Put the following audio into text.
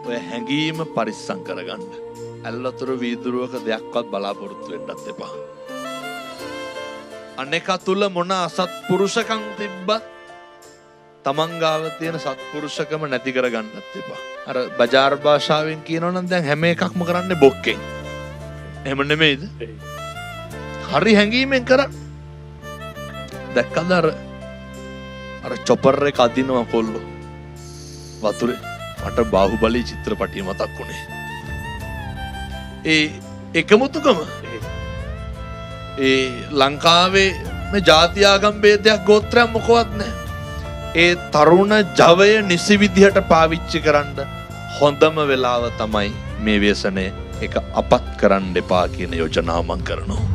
ඔය හැඟීම පරිස්සම් කරගන්න. ඇල්වතුර වීදුරුවක දෙයක්වත් බලාපොරොත්තු වෙන්නත් එපා. අනෙකා තුල මොන අසත්පුරුෂකම් තිබ්බත් තමන් ගාව තියෙන සත්පුරුෂකම නැති කරගන්නත් එපා. අර බජාර් භාෂාවෙන් කියනවා නම් දැන් හැම එකක්ම කරන්නේ බොක්කෙන්. එහෙම නෙමෙයිද? හරි හැඟීමෙන් කරන්න. දැක්කද අර අර චොපර් එක අදිනවා කොල්ලෝ වතුරේ. මට බාහුබලී චිත්‍රපටිය මතක් වුණේ. ඒ එකමුතුකම ඒ ලංකාවේ මේ ජාති ආගම් භේදයක් ගෝත්‍රයක් මොකවත් නැහැ. ඒ තරුණ ජවය නිසි විදිහට පාවිච්චි කරන්න හොඳම වෙලාව තමයි මේ ව්‍යසනය. ඒක අපත් කරන්න එපා කියන යෝජනාව මං කරනවා.